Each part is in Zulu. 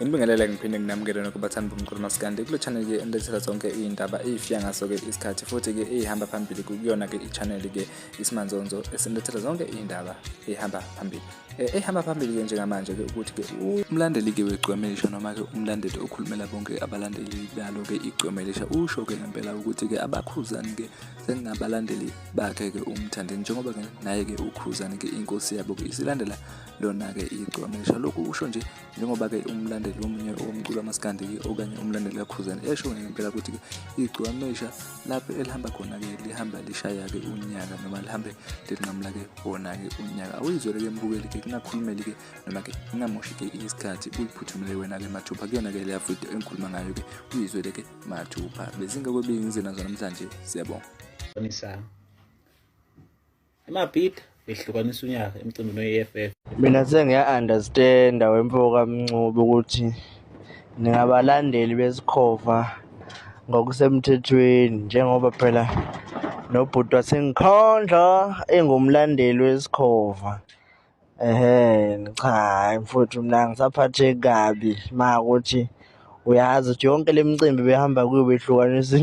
Nginibingelele ngiphinde nginamukele nokho bathandi bomculo maskandi kule channel ke enilethela zonke iy'ndaba ey'fika ngaso-ke isikhathi futhi-ke ey'hamba phambili kuyona-ke i-channel-ke isimanzonzo esinilethela zonke iy'ndaba ey'hamba phambili. Ehamba phambili-ke njengamanje-ke ukuthi-ke umlandeli-ke wegcwemelisha noma-ke umlandeli okhulumela bonke abalandeli balo-ke igcwemelisha usho-ke ngempela ukuthi-ke abakhuzani-ke sengabalandeli bakhe-ke umthandeni njengoba-ke naye-ke ukhuzani-ke inkosi yabo-ke isilandela lona-ke igcwemelisha. Lokhu usho nje njengoba-ke umlandeli womunye womculo wamaskandi-ke okanye umlandeli kakhuzani esho ngempela ukuthi-ke igcwemelisha lapho elihamba khona-ke lihamba lishaya-ke unyaka noma lihambe linqamula-ke wona-ke unyaka. Awuyizwele-ke mbukeli-ke kungakhulumeli-ke noma-ke kungamoshi-ke isikhathi uyiphuthumele wena-ke mathupha kuyona-ke leya video engikhuluma ngayo-ke uyizwele-ke mathupha. Bezingekwebi ngize nazo namhlanje, siyabonga. Emabhida behlukanisa unyaka emcimbini we-EFF. Mina sengiya-understand-a wemfo kaMncube ukuthi ningabalandeli besikhova ngokusemthethweni njengoba phela nobhuti wasengikhondlo engumlandeli wesikhova. Ehhe, cha hhayi mfowethu mina angisaphatheki kabi uma kuwukuthi uyazi ukuthi yonke le micimbi behamba kuyo behlukanisa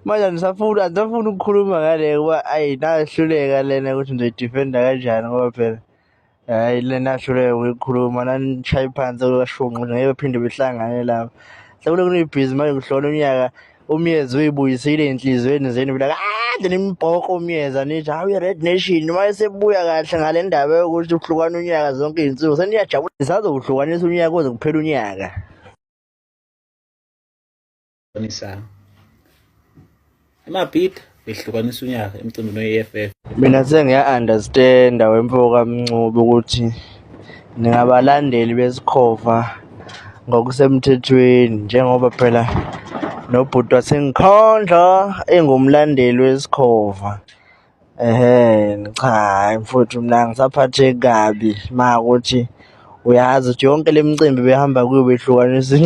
Manje angisafuni angisafuni ukukhuluma ngale kuba ayi nahluleka lena ukuthi ngizoyidifenda kanjani ngoba phela hhayi le nahluleka ukuyikhuluma nanishaye phansi kashunqu ngeke bephinde behlangane laba. Sekuloku nibhizi manje kuhlola unyaka umyezi uyibuyisile ey'nhliziyweni zenu bila kade nimbhoka umyeza nithi hawu i-red nation uma esebuya kahle ngale ndaba yokuthi uhlukana unyaka zonke iy'nsuku seniyajabula nisazowuhlukanisa unyaka kuze kuphele unyaka. Emabhida behlukanisa unyaka emcimbini we-EFF. Mina sengiya-understand-a wemfo kaMncube ukuthi ningabalandeli besikhova ngokusemthethweni njengoba phela nobhuti wasengikhondlo engumlandeli wesikhova. Ehhe, cha hhayi mfowethu mina angisaphatheki kabi uma kuwukuthi uyazi ukuthi yonke le micimbi behamba kuyo behlukanisa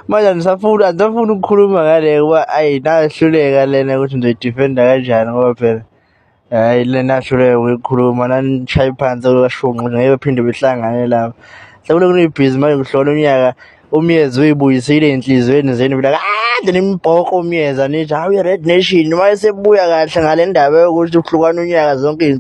Manje angisafuni angisafuni ukukhuluma ngale kuba ayi nahluleka lena ukuthi ngizoyidifenda kanjani ngoba phela hhayi le nahluleka ukuyikhuluma nanishaye phansi kashunqu ngeke bephinde behlangane laba. Sekuloku nibhizi manje kuhlola unyaka umyezi uyibuyisile ey'nhliziyweni zenu bila kade nimbhoka umyeza nithi hawu i-red nation uma esebuya kahle ngale ndaba yokuthi uhlukana unyaka zonke.